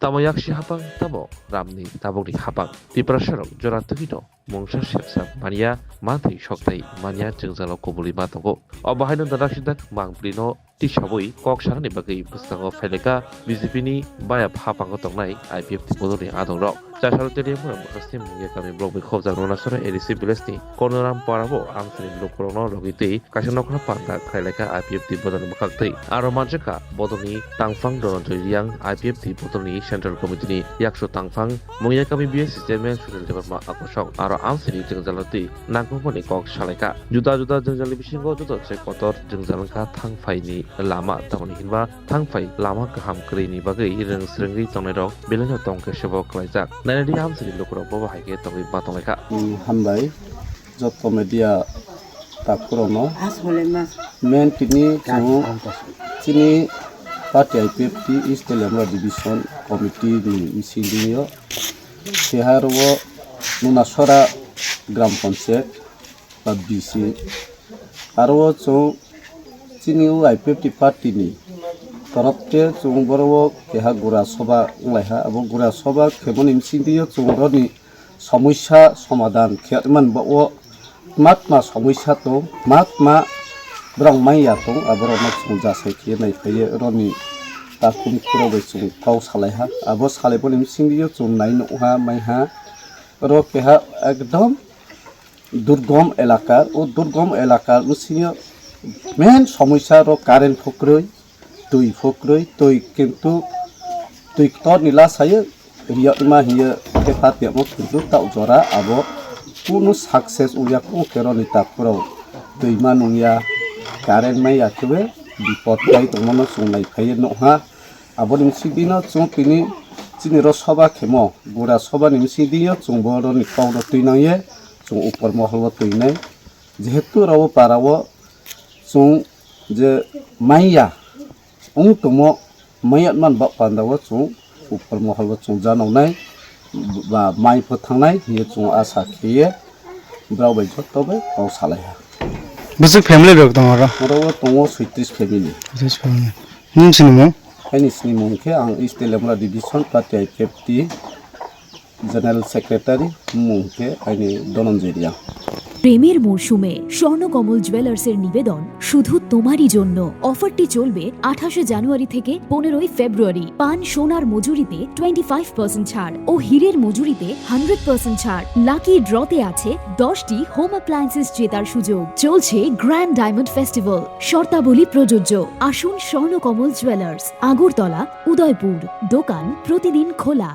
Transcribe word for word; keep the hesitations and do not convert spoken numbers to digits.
Tamo yaksi hapang, tamo ramni tabukni hapang. Tiprasarok jora thwino mungsa sepsa manya, manthwi sokthai manya jwngjalo kubulwi ma tongo. Obo haino dadak sidak mangpilino tisabwi kok sanani bagwi bwskango phaileka B J P ni bayap hapango tongnai I P F T bodolni adongrok. Chasaro Teliamura Mwkhasni Mungia kami block bai khobjak Nunasora A D C village ni Kornoram parao amchini lukurokno logi twi kaisa nokno panda khlaileka I P F T bodolni mwkhak twi. Aro manjakha bodolni tangphang Dhananjoy Reang, I P F T bodolni central committee ni yaksu tangphang Mungia kami B S C chairman Sunil Debbarma Akosong. Aro amchini jwngjalo twi nangkukmani kok salaikha. Juda juda jwngjalni bisingo joto se kotor jwngjal wngkha thangphaini lama, tamoni hinba thangphai lama kaham kwrwini bagwi rwng swrwngwi tongnairok belaino tongkhe sebo klaijak. Nainadi amchini lukurok bobo hai khe tongwi ma tonglaikha. Hmm, hambai joto media takhurokno. Main tini chwng chini party I P F T East Teliamura Division Committee ni bisingtwi o keha aro o Nunasora Gram Panchayat ba B C. Aro o chwng chini o I P F T party ni torop te chwng boro o keha gura soba wng lai ha. Abo gura soba khemani bisingtwi o chwng roni somosya somadhan khe man bo o tma tma somosya tong, tma tma borok manya tong, aborokno chwng jasai khe nai phaiye roni takhum khurok bai chwng kok salai ha. Abo salai boni bisingtwi o chwng nai nuh ha, mai ha. Oro keha ekdom durgom elaka, o durgom elaka bisingo main somosya rok current pho kwrwi, twi pho kwrwi, twi kintu twi kotor ni la sayo riyakma hiyo khe pat yamo kintu tak jora abo kunu success wngya kunu keroni takhurok twi ma nungya current maya khe bipot kai tongmano chwng nai phaiyo nuh ha. Aboni bisingtwino chwng tini chini ro soba khemo, gura sobani bisingtwino chwng boroni kokno twi nangye chwng upor moholbo twi nai. Jehetu oro o para o chwng je manya wng tongmo, manya man ba panda o chwng upor moholbo chwng janoknai ba mai pho thangnai hinwi chwng asa khiye borok bai joto bai kok salai ha. Bwswk family rok tongo oro? Oro o tongo soitris family. Soitris family. Nini sinimung? Aini sinimung khe ang East Teliamura Division Party I P F T General Secretary, mung khe aini Dhananjoy Reang. প্রেমের মরশুমে স্বর্ণকমল জুয়েলার্সের নিবেদন শুধু তোমারই জন্য। অফারটি চলবে আঠাশে জানুয়ারি থেকে পনেরোই ফেব্রুয়ারি। পান সোনার মজুরিতে টোয়েন্টি ফাইভ পার্সেন্ট ছাড় ও হীরের মজুরিতে হান্ড্রেড পার্সেন্ট ছাড়। লাকি ড্রতে আছে দশটি হোম অ্যাপ্লায়েন্সেস জেতার সুযোগ। চলছে গ্র্যান্ড ডায়মন্ড ফেস্টিভ্যাল, শর্তাবলী প্রযোজ্য। আসুন স্বর্ণকমল জুয়েলার্স, আগরতলা, উদয়পুর। দোকান প্রতিদিন খোলা।